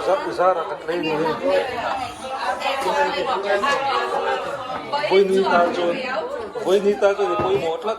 Zara ka tlei ni hi. Vawi ta chuan vawi ta chuan i pawimawh tlat.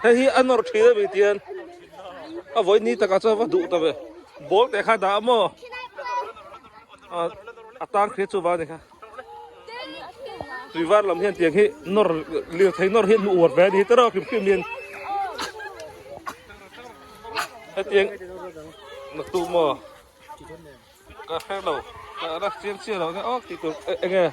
Hei hi a nawr thin a mi tian a vawi ni takah chuan va duh ta ve ball te kha dah maw a tang khi chu va ni kha tui var lam hian tiang hi nawr lirthei nawr hi an uar ve a ni tiraw hrim hrim hian hetiang naktuk maw. Ka hre lo ka la chiang chiah lo nia aw tih tur eng nge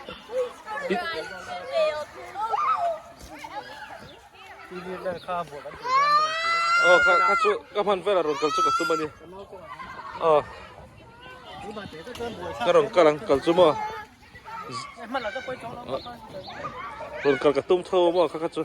aw kha kha chu ka hman velah rawn kal chu ka tum a ni aw ka rawn kal ang kal chu maw rawn kal ka tum tho maw kha kha chu.